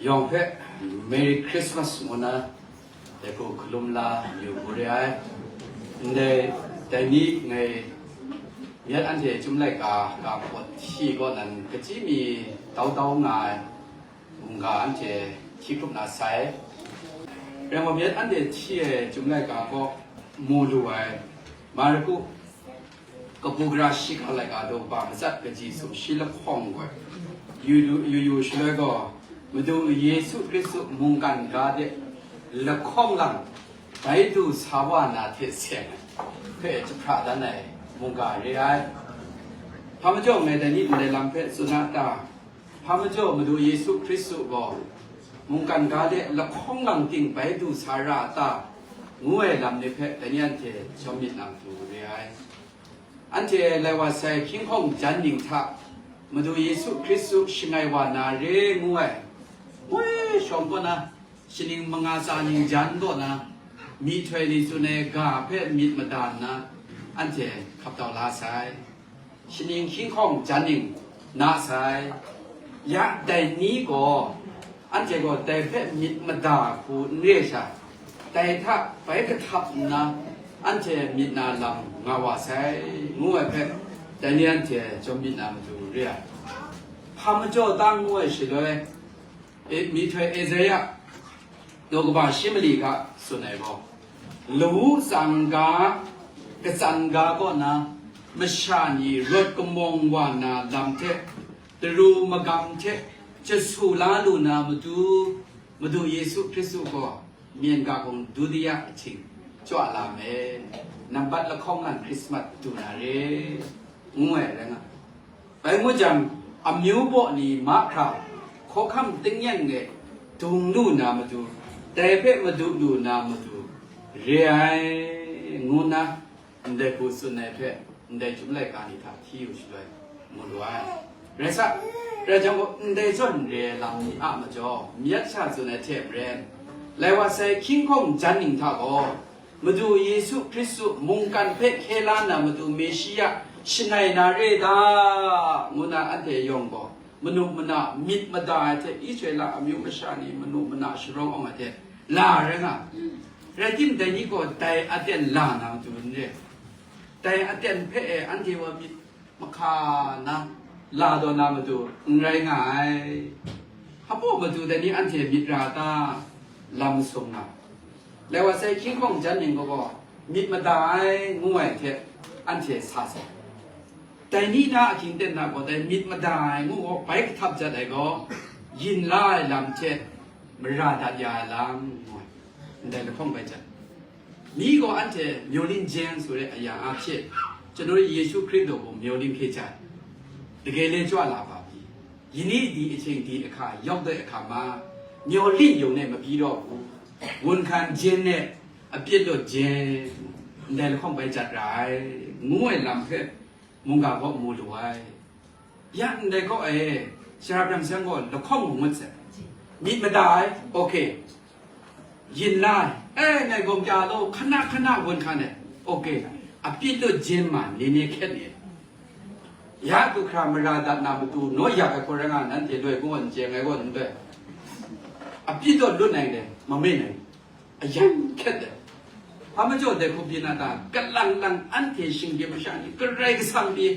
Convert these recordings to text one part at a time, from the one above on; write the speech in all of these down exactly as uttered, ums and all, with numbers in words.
Yawng hpe Merry Christmas ngu na dai hku hkalum la yu hku re ai. Ndai, dai ni ngai myit anhte Chyum laika ga pawt hti kaw nan kachyi mi tau tau nga ai mungga anhte hti hkrup na sai. Rai nme myit anhte hti ai Chyum laika kaw mu lu ai Marku kabu gara shiga laika daw ba matsat kaji sumshi lahkawng gaw yu yu, yu yu shaloi gaw, Madu Yesu Hkristu mungkan ga de lahkawng lang bai du sa wa na hte seng ai hpe jahpra dan ai mungga re ai. Hpa majaw ngai dai ni ndai lam hpe tsun a ta? Hpa majaw Madu Yesu Hkristu gaw mungkan ga de lahkawng lang ting bai du sa ra a ta? Ngu ai lam ni hpe dai ni anhte jawm myit na matu re ai. Anhte lai wa sai hkying hkawng jan ning hta Madu Yesu Hkristu shangai wa na re ngu ai. Woi shawng kaw na, shaning manga tsa ning jan kaw na, myihtoi ni tsun ai ga hpe myit mada nna, anhte hkap tau la sai. Shaning hkying hkawng jan ning na sai. Ya dai ni gaw, anhte gaw dai hpe myit mada hku n re sha, dai hta bai kahtap nna, anhte myit na lam nga wa sai, ngu ai hpe, dai ni anhte jawm myit na matu re ai. Hpa majaw ta ngu ai shaloi, e, myihtoi Esaia daw kaba shi mali hta tsun ai gaw, lawu tsang ga, katsan ga kaw na, masha ni rawt kamawng wa na lam hte, daru magam hte, jasu la lu na matu, Madu Yesu Hkristu gaw, myen ga hkung dudiya ahkying chyaw la me, nambat lahkawng lang Hkrismat du na re, ngu ai rai nga. Bai ngu jang, amyu baw ni mahkra, hkawhkam tingnyang e dung lu na matu, dai hpe madu lu na matu, re ai, ngu nna, ndai hku tsun ai hpe, ndai Chyum laika ni hta hti yu shaloi, mu lu ai. Rai sa, rai jang gaw, ndai zawn re ai lam ni a majaw, myit sha tsun ai hte maren, lai wa sai hkying hkawng jan ning hta gaw, Madu Yesu Hkristu mungkan hpe hkye la na matu Meshiya shangai na re da, ngu na anhte yawng gaw, manu mana myit mada ai hte Israela amyu masha ni manu mana sharawng awng ai hte la rai nga. Rai timung, dai ni gaw dai aten la na matu n re. Dai aten hpe e anhte wa myit mahka na la taw na matu n rai nga ai. Hpa baw matu dai ni anhte myit ra ta? Lam masum nga. Lai wa sai hkying hkawng jan ning gaw myit mada ai ngu ai hte anhte sa sai. Dai ni na ahkying ten na gaw dai myit mada ai ngu gaw bai kahtap jat ai gaw, yin la ai lam hte mara dat ya ai lam ngu ai. Ndai lahkawng bai jat. Mi gaw anhte မျော်လင့်ခြင်းဆိုတဲ့ အရာအားဖြင့် ကျွန်တော်တို့ယေရှုခရစ်တော်ကို မျှော်လင့်ခဲ့ကြတယ်။ တကယ်လည်းကြွလာပါပြီ။ ယနေ့ဒီအချိန်ဒီအခါရောက်တဲ့အခါမှာ မျှော်လင့်ရုံနဲ့မပြီးတော့ဘူး။ ဝန်ခံခြင်းနဲ့အပြစ်လွတ်ခြင်း ndai lahkawng bai jat ra ai, ngu ai lam hpe mungga gaw mu lu ai. Ya ndai kaw e, Sara Brang Siang gaw lahkawng mu ngut sai. Myit mada ai, okay. Yin la ai, e, ngai gaw kya law, hkana hkana gun hkan ai, okay. အပြစ်လွတ်ခြင်းမှာ နေနေခက်နေတယ်။ Ya du hkra mara dat na matu naw ya ai hkawng rai nga, nanhte loi gaw n chye, ngai gaw n loi. အပြစ်တော့လွတ်နိုင်တယ်၊ မမေ့နိုင်ဘူး။ အရမ်းခက်တယ်။ ဘာမကြောက်တဲ့ခုပြင်းတာ ကလန်လန် အန်ထေရှင်ကမရှာနေ ကြိုက်ကဆန်ပြီး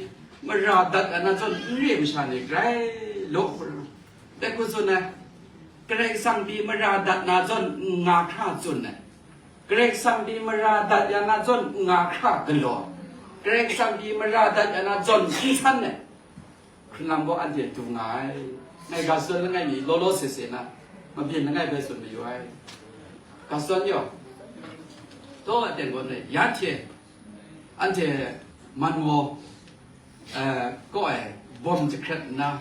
မရာဒတ်အနာဇွန် ရေမရှာနေ ကြိုက်လို့ တဲ့ခုဆိုနေ ကြိုက်ဆန်ပြီး မရာဒတ်နာဇွန် ငါးခါစွန်းနေ ကြိုက်ဆန်ပြီး မရာဒတ်ရနာဇွန် ငါးခါကလော ကြိုက်ဆန်ပြီး မရာဒတ်ရနာဇွန် ကြီးဆန်နေ Hkrilam gaw anhte du nga ai. Ngai ga tsun langai mi law law se se na, mabyin langai bai tsun mayu ai. Ga tsun yaw, taw aten gaw ne, ya hte, anhte man gaw, eh, kaw ai, bawm jahkrat nna,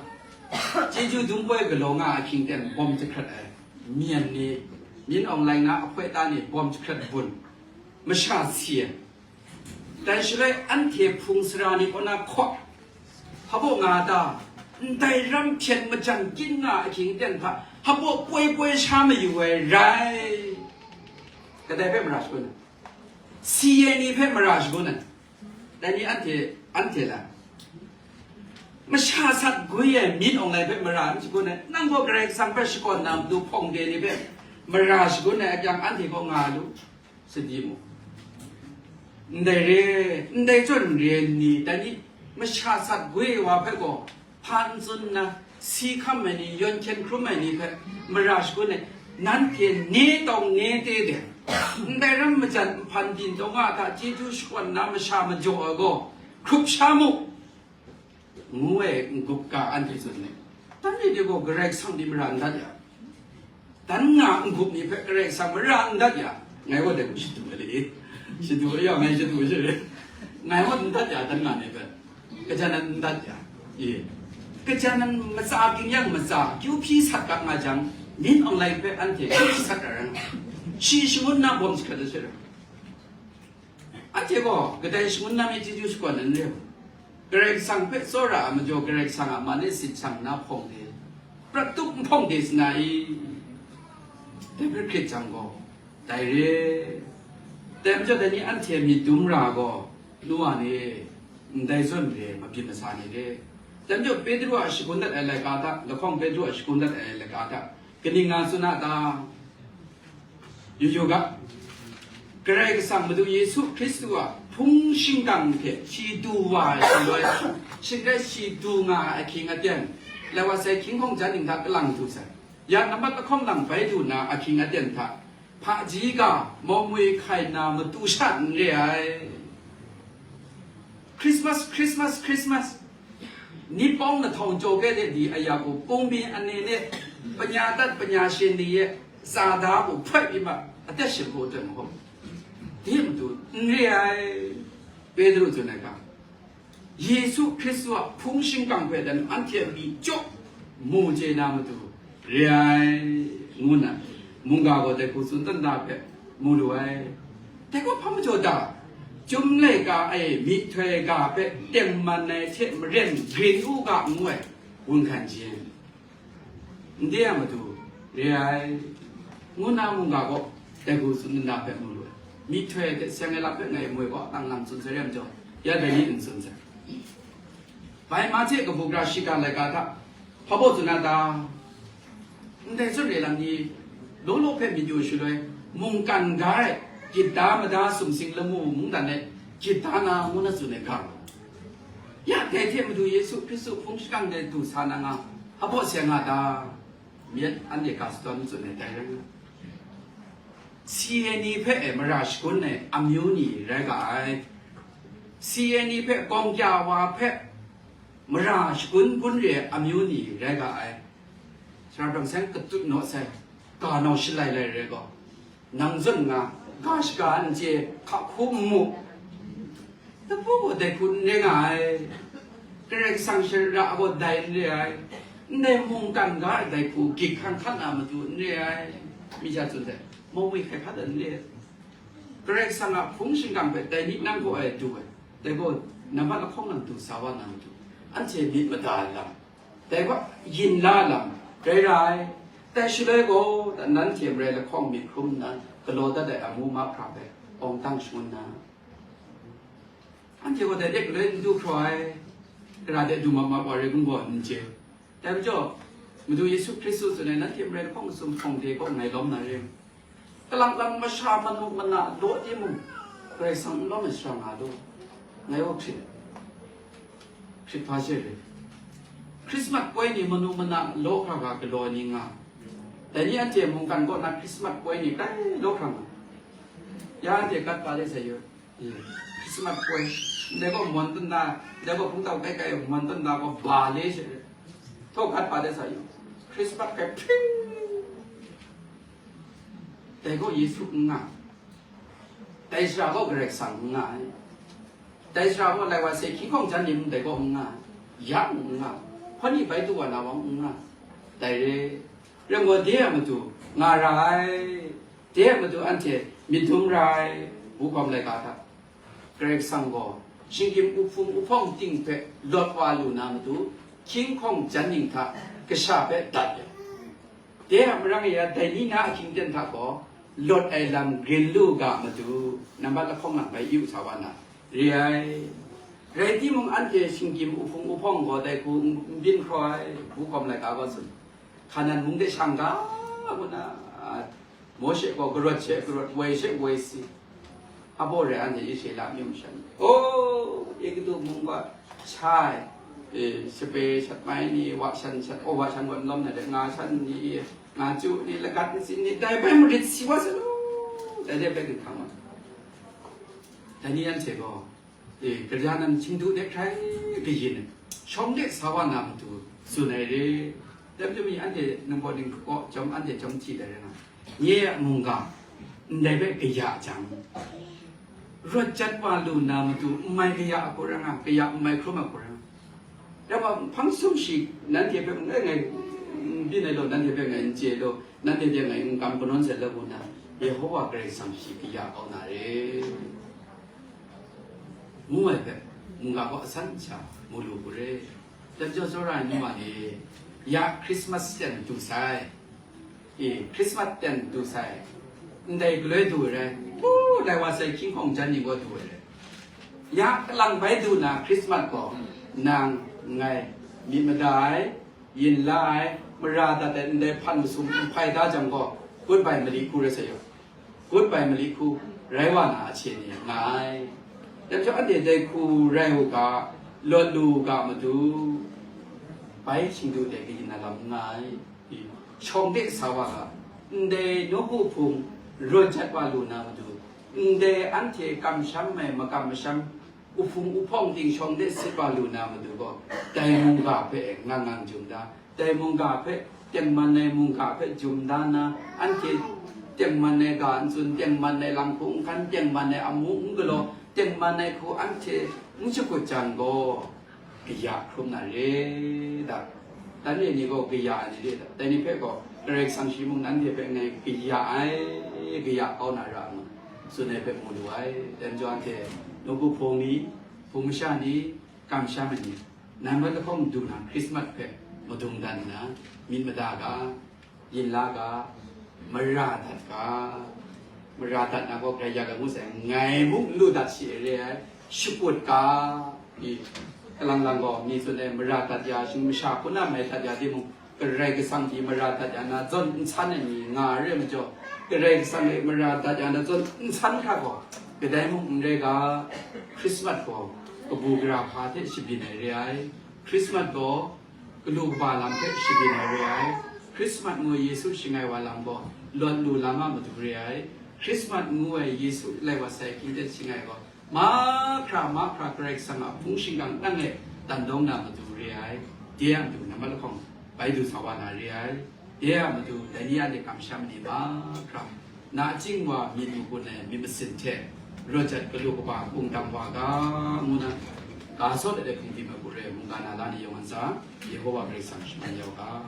chyeju dum poi galaw nga ai hkying ten bawm jahkrat ai, myen ni, myin awng lai na ahpoi ta ni bawm jahkrat bun, masha si ai. Dai shaloi anhte hpung sara ni kaw na hkaw, hpa baw nga ta, ndai ram hpyen majan kyin nga ahkying ten hta, hpa baw poi poi sha mayu ai rai. Kadai hpe mara shagun ai? Si ai ni hpe mara shagun ai. Dai ni anhte, anhte la, Masha sat gwi ai myit awng lai hpe mara n shagun ai, nang gaw Karai Kasang hpe shakawn na matu hpawng de ni hpe mara shagun ai akyang anhte gaw nga lu, sadi mu. Ndai re, ndai zawn re ni, dai ni masha sat gwi ai wa hpe gaw hpa n tsun nna, si hkam ai ni, yawn hkyen hkrum ai ni hpe mara shagun ai, nanhte ne tawng ne te de, ndai ram majan nhpan byin tawng a hta chyeju shakawn na masha majaw ai gaw, hkrup sha mu, ngu ai n-gup ga anhte tsun ai. Dan re de gaw Karai Kasang di mara n dat ya, dan nga n-gup ni hpe Karai Kasang mara n dat ya, ngai gaw dai hku shadu ai le, shadu ya, ngai shadu ai she re, ngai gaw n dat ya, dan nga ni hpe, kaja nan n dat ya, e, kaja nan matsa ging yang matsa, kyu hpyi sat ga nga jang, myit awng lai hpe anhte kyu hpyi sat ra rai nga, shi shangun na bawm jahkrat ai she re. Anhte gaw kadai shangun na mi chyeju shakawn ai n re ai. Karai Kasang hpe tsawra ai majaw, Karai Kasang a man e sit shang nna hpawng de, prat tup n hpawng de sa na i? Dai hpe hkrit jang gaw, dai re. Dai majaw, dai ni anhte myit dum ra gaw, nu wa ni, ndai zawn re, mabyin masa ni re. Dai majaw, Petru a shagun dat ai laika hta, lahkawng Petru a shagun dat ai laika hta, kaning nga tsun a ta? Yu yu ga, Karai Kasang Madu Yesu Hkristu a hpung shingkang hte shi du wa ai shaloi, shingrai shi du nga ai ahkying aten, lai wa sai hkying hkawng jan ning hta kalang du sai. Ya nambat lahkawng lang bai du na ahkying aten hta, hpaji ga, mawmwi hkai na matu sha n re ai. Christmas, Christmas, Christmas. Ni pawng na htawng jaw kre de di a ya ku, pung mi ane ne, panya dat panya she ni ye, tsa da ku hpoi mi ma, atet shin hku hten hkum. Di matu n re ai, Petru tsun ai ga, Yesu Hkristu a hpung shingkang hpe dan anhte a mi jaw mu chye na matu, re ai, ngu nna, mungga gaw dai hku tsun dan da hpe mu lu ai. Dai gaw hpa majaw ta? Chyum laika e myihtoi ga hpe tengman ai hte maren grin u ga, ngu ai, wun hkan jin. Ndai a matu, re ai, ngu nna mungga gaw dai hku tsun dan da hpe mu lu ai. Myihtoi hte seng ai lam hpe ngai moi gaw, nang lam tsun sai re ai majaw, ya dai ni n tsun sai. Bai Mahte kabu gara shiga laika hta, hpa baw tsun na ta? Ndai zawn re lam ni, law law hpe myit yu shaloi, mungkan ga ai, gyit da mada sumsing lamu mungdan e, gyit da na ngu na tsun ai ga, ya dai hte Madu Yesu Hkristu hpung shingkang de du sa na nga, hpa baw seng nga ta? Myit anhte ga shadawn tsun ai dai rai nga. Si ai ni hpe e mara shagun ai amyu ni rai ga ai. Si ai ni hpe gawng kya wa hpe mara shagun gun re ai amyu ni rai ga ai. Sara Pawng Seng katut naw sai, ga nau shalai lai rai gaw, nang zawn nga, ga shaga n chye, hka hku n mu. Lapu gaw dai hku n re nga ai. Karai Kasang shara gaw dai n re ai. Ndai mungkan ga ai dai hku gyit hkan hkan na matu n re ai. Mi sha tsun sai, mawmwi hkai hkat ai n re ai. Karai Kasang a hpung shingkang hpe dai ni nang gaw ai du ai. Dai gaw nambat lahkawng nang du sa wa na matu, anhte myit mada ai lam, dai gaw yin la ai lam rai ra ai. Dai shaloi gaw, nanhte marai lahkawng myit hkrum nna galaw dat ai amu mahkra hpe awng dang shangun na, anhte gaw dai de galoi n du hpraw ai, gara de du mat mat wa rai kun gaw n chye. Dai majaw, Madu Yesu Hkristu tsun ai, nanhte marai lahkawng masum hpawng de gaw ngai lawm na re. Kalang lang masha manu mana law timung, Karai Kasang n lawm ai sara nga law, ngai gaw hkrit, hkrit hpa she re. Christmas poi ni manu mana law hkra hkra galaw ai ni nga, dai ni anhte mungkan kaw na Christmas poi ni grai law hkra nga, ya anhte gat pa de sai yu. Christmas poi, ndai gaw mon tun da, ndai gaw hpungtau kai kai mon tun da gaw ba le she, htaw gat pa de sa yu. Christmas kai hpring, dai gaw Yesu n nga, dai sara gaw Karai Kasang n nga ai, dai sara gaw lai wa se hkying hkawng jan ni mung dai gaw n nga ai, ya mung n nga ai, hpawt ni bai du wa na wang n nga ai, dai re. Rai gaw, de a matu nga ra ai, de a matu anhte myit dum ra ai, bu hkawm laika hta, Karai Kasang gaw shinggyim uhpung uhpawng ting hpe lawt wa lu na matu, hkying hkawng jan ning hta kasha hpe dat ai. De a marang e a dai ni na ahkying ten hta gaw lawt ai lam grin lu ga matu, nambat lahkawng lang bai yu sa wa na, re ai. Rai timung, anhte shinggyim uhpung uhpawng gaw dai hku n byin hkraw ai, hku hkawm laika gaw tsun. Hkanan mung de shang ga, ngu na, a, Mawshe gaw karawt she karawt, woi she woi si. Hpa baw re anhte Israela myu masha ni, o, Egutu mung gaw sha ai, e, shape shat mai ni, wa shan shat, o, wa shan gaw n lawm na de, nga shan ni, nga chyu ni, lagat ntsin ni, dai bai marit si wa sa lu, dai de bai ginhkang wa. Dai ni anhte gaw, e, kaja nan Htingdu de hkrai kayin ai, shawng de sa wa na matu tsun ai re. Dai majaw mi anhte ningbaw ning hkaw jawm, anhte jawm hti dai rai na, nye a mungga ndai hpe kaya jang, rawt jat wa lu na matu n mai kaya a hku rai nga, kaya n mai hkrum a hku rai nga. Dai wa hpang sum shi nanhte hpe ngai, ngai n byin ai law, nanhte hpe ngai n chye law, nanhte hpe ngai n kam kanawn sai law, ngu na, Yehova Karai Kasang shi kaya kau na re, ngu ai hpe, mungga gaw asan sha mu lu hku re. Dai majaw, tsawra ai nu wa ni, ya Christmas ten du sai, e, Christmas ten du sai, ndai galoi du ai rai, pu, lai wa sai hkying hkawng jan ni gaw du ai rai. Ya kalang bai du na Christmas gaw, nang, ngai, myit mada ai, yin la ai, mara dat ai ndai hpan masum n hpai da jang gaw, goodbye mali hku rai sai yaw. Goodbye mali hku rai wa na ahte ni nga ai. Dai majaw anhte dai hku rai u ga, lawt lu u ga matu, bai Htingdu de kayin na lam n nga ai. Shawng de sa wa ga, ndai nawku hpung rawt jat wa lu na matu, ndai anhte kamsham ai makam masham, uhpung uhpawng ting shawng de sit wa lu na matu gaw, dai mungga hpe ngang ngang jum da, dai mungga hpe, tengman ai mungga hpe jum da nna, anhte tengman ai ga n tsun, tengman ai lam hku n hkan, tengman ai amu n galaw, tengman ai hku anhte n shakut jang gaw, kaya hkrum na re da. Dan re ni gaw kaya ai ni re da. Dai ni hpe gaw, Karai Kasang shi mung nanhte hpe ngai kaya ai, kaya kau na ra ngu, tsun ai hpe mu lu ai. Dai majaw anhte nawku hpung ni, hpung masha ni, kamsham ai ni, nan bai lahkawng du na Christmas hpe madung dan nna, myit mada ga, yin la ga, mara dat ga, mara dat na gaw grai ya ga ngu sai, ngai mung lu dat shi re ai, shakut ga, i, kalang lang gaw, mi tsun ai, mara dat ya, shing masha hpuna mai dat ya timung, Karai Kasang hte mara dat ya na zawn n san ai ni nga re ai majaw, Karai Kasang e mara dat ya na zawn n san hkra gaw, kadai mung n rai ga, Christmas gaw kabu gara hpa hte shabyin ai re ai. Christmas gaw kalu kaba lam hpe shabyin ai re ai. Christmas ngu ai Yesu shangai wa lam gaw lawt lu lam a matu re ai. Christmas ngu ai Yesu lai wa sai hkying hte shangai gaw, mahkra mahkra Karai Kasang a hpung shingkang nang e dan dawng na matu re ai. De a matu nambat lahkawng bai du sa wa na re ai. De a matu dai ni a de kamsham ni mahkra, nachying wa myit magun ai myit masin hte rawt jat galu kaba kungdam wa ga, ngu na, ga sawt ai de hpung tim ai hku re, mungga na la ni yawng an sa, Yehova Karai Kasang shaman yau ga.